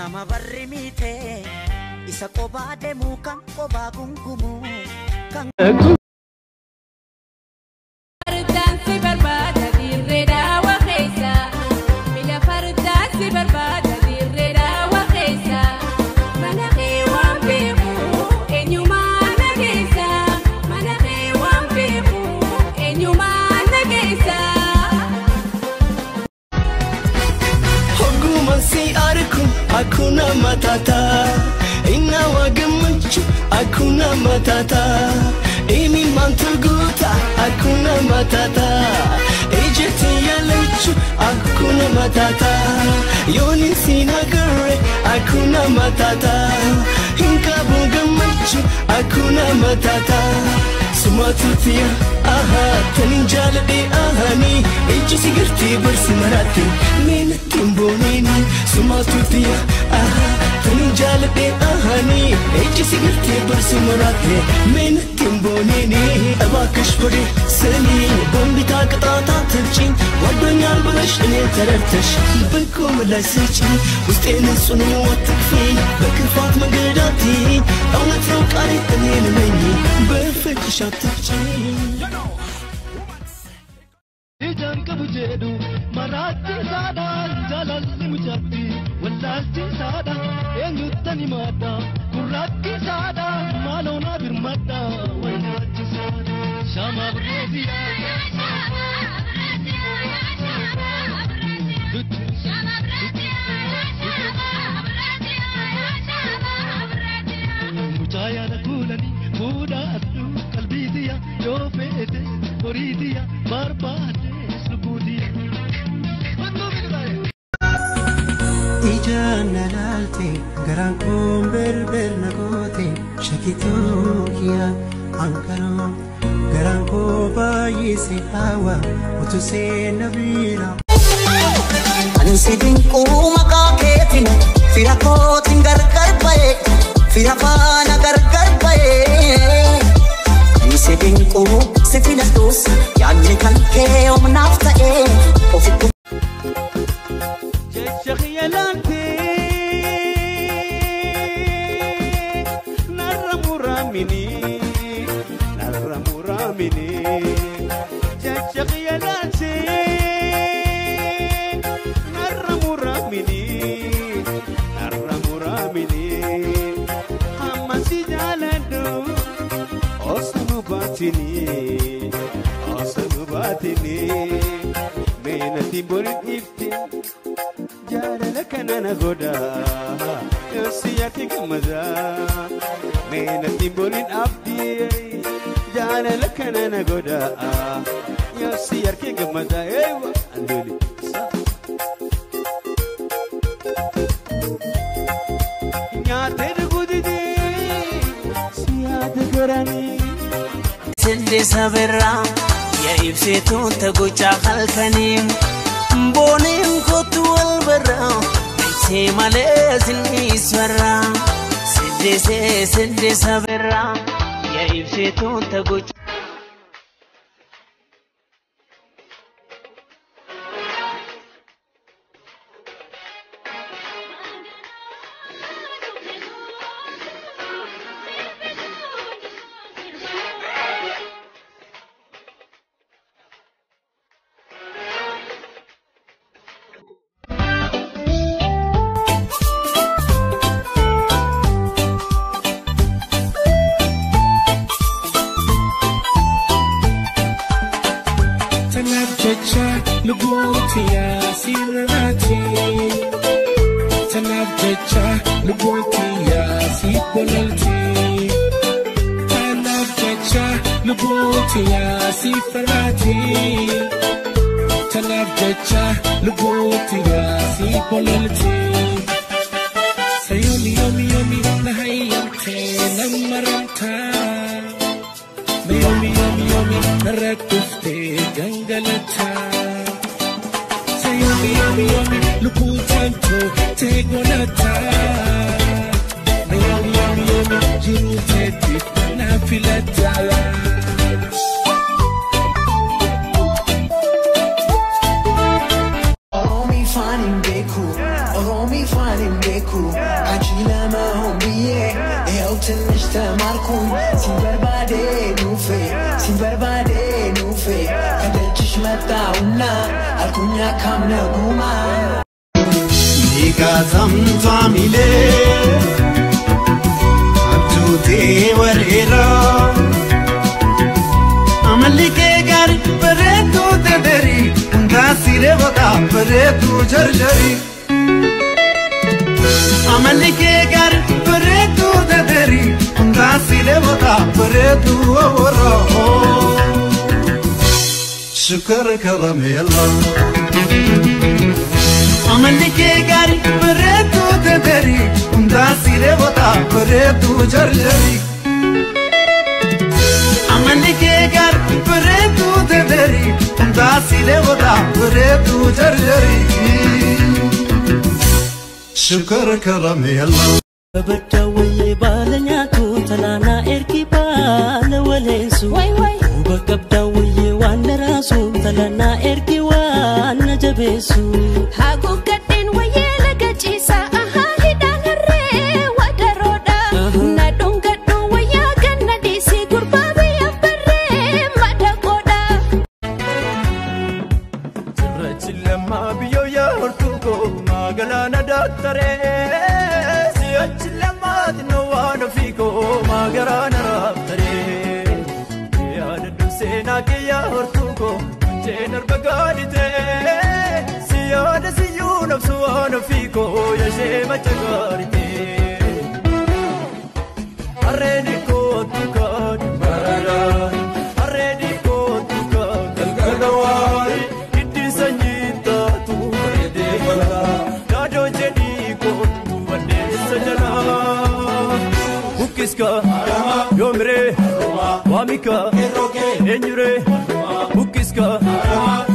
Nama barri miite isa qobaa deemu kan qobaa gungumu kan. Fardaan si barbaada dirree daawwa keessa. Mila fardaan si barbaada dirree daawwa keessa. Mana kee waan beeku eenyumaa na geessa. Mana kee waan beeku eenyumaa na geessa. Hogguma si arku hakuna matata, innawa gammachuu hakuna matata, imimmantu guuta hakuna matata, ijatti yaalachu hakuna matata, yoonin siin agarre hakuna matata, hin qabu gammachuu hakuna matata. Sumatuutiya aha tanin jaaladhe ahani ijji si gartee barsi maratte meenatti hin booniini. Sumatuutiya aha tanin jaaladhe ahani ijji si gartee barsi maratte meenatti hin booniini. እባክሽ ፍሬ ስሚኝ በእምቢታ ቅጣት አትቅጪኝ ወዶኛል ብለሽ እኔን ተረድተሽ በጎ ምላሽ ስጪኝ ውስጤ ንጹህ ነው አትክፊኝ በክፋት መንገድ አትይኝ እውነት ነው ቃሌ እኔን እመኚኝ በፍቅርሽ አትቅጪኝ። Ijaan qabu jedhu maraachisaadha jaalalli mucatti wallaalchisaadha eenyuttan himadha gurraachisaadha maaloo naa birmadha wallaalchisaadha shama birreesiyaa. Mucaa yaada kuulanii fuudhaadhu qalbiitiya yoo feete horiitiya barbaaddes lubbuutiya. Ijaan na laalte garaan kun belbel na goote shakituu kiyya ankaroo garaan koo baay'ee si hawa utuu seena bira. Ansi dinquu maqaa keetiin fira kootiin gargar ba'e fira faana gargar ba'e. Ansi dinquu si filadhuus yaadni kan kee humnaaf ta'e ofitti. Jecha khiyaalaatti narra muramini narra muramini jecha khiyaalaatti narra muramini narra muramini hamma si jaaladhu osoo baatini osoo baatini meenatti borin ifti jaalala kana na godha yoosiyyaatti gammada meenatti borin abdii jaalala kana na godha yoosiyyaatti gammada eewa andooli. Nyaatee dhuguu si yaada garanii. Sindisa birraa yaa ibsituun taguchaa halkanii booniin kootu wal barraa ibsee malee sinnis barraa siddisee sindisa birraa yaa ibsituun taguchaa. Tanaaf jecha lubbuutiya sirraati. Tanaaf jecha lubbuutiya si bololti. Tanaaf jecha lubbuutiya si faraati. Tanaaf jecha lubbuutiya si bololti. Sayomi yomi yomi na hayyamte nammaramta. Yomi yomi yomi narra kuftee gangalata. Say yomi yomi yomi lubbuutanto teegonata. Yomi yomi yomi jiruu teetiif na filata. Oromifaan hin beeku Oromiifaan hin beeku achi lama hombiyyee eeyaw ትንሽ ተማርኩኝ ሲንበርባዴ ኑፌ ሲንበርባዴ ኑፌ ከደጅሽ መጣውና አልኩኛ ካምነጉማ Nigaazamtaamile abjuutee wareera amalli kee gaarii bareedduu dederii hundaa siree boqaa bareedduu jarjarii. Amalli kee gaarii bareedduu dederii hundaa siree boqaa bareedduu warra. Shukar karameela. Amalli kee gaarii bareedduu dederii hundaa siree boqaa bareedduu jarjarii. Amalli kee gaarii bareedduu dederii hundaa siree boqaa bareedduu jarjarii. Shukar karameela. Badawayye baala nyaatu talaanaa ergi baala waleessu. Huba qabdawayye waan na raasu talaanaa ergi waan na jabeessu. Haguuggadheen wayyee laga ciisa ahaa hidhaan harree wadaroodha. Na dhungadhu wayyaa ganna dhiisi gurbaa biyyaaf barree madaqoodha. Cirrachi lammaa biyyoo yaa hortuu koo magalaana daaktaree. Si'achi lammaati nu waan ofii koo magaraana raabtaree. Yaadadhu seenaa kiyyaa hortuu koo munceen arba gaaditee. Si yaada siyyuu nabsu waan ofii koo yashee macha gaaritee. Harreen kootu kaadhi bararaa. Harreen kootu kaadhi galgala waari. Hiddi sanyii taatu bareedee balaa. Daadoo jedhii kootu baddeessa jalaa. Bukkiska yoomiree waamika eenyuree. Bukkiska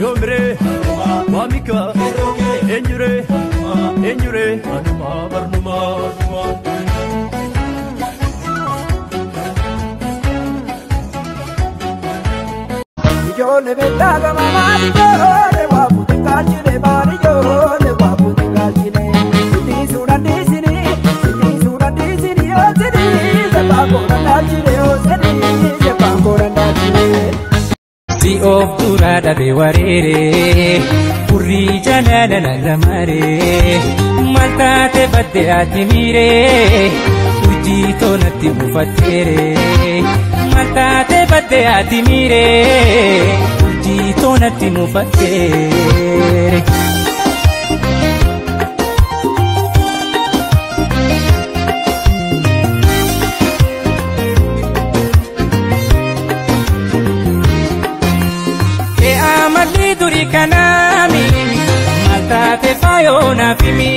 yoomiree waamika eenyuree eenyuree anumaa barnumaa. Ijoollee beektaa gama maali ijoollee waa fuuti kaalchine maali ijoollee waa fuuti kaalchine. Sitii suuraan dhiisini sitii suuraan dhiisini yoo sidii sebbaa kooraan dhaalchine yoo sidii sebbaa kooraan dhaalchine. Si of duraa dhabe wareeree furrii jalaala narra maree maal taate badde ati miiree hojii toonatti buufatteeree maal taate badde ati miiree hojii toonatti mufatteere. Amalli durii kanaami maal taate faayoo naaf himi.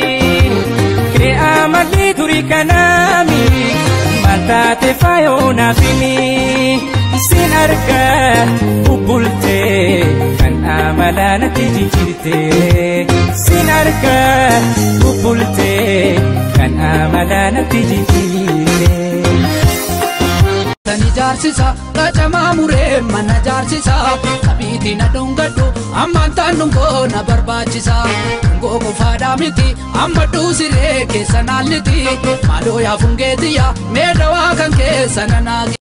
Amalli durii kanaami maal taate faayoo naaf himi. Sin argaa bubbultee kan amalaa natti jijjiirtee. Sin argaa bubbultee kan amalaa natti jijjiirtee. Tani jaarsisa qacamaa muree mana jaarsisa qabiitii na dhungadhu ammaan taan dhungoo na barbaachisa dhungoo qofaadhaa miti amma dhuusiree keessa naalliti maaloo yaa fungeetiyya mee dawaa kan keessa na naage.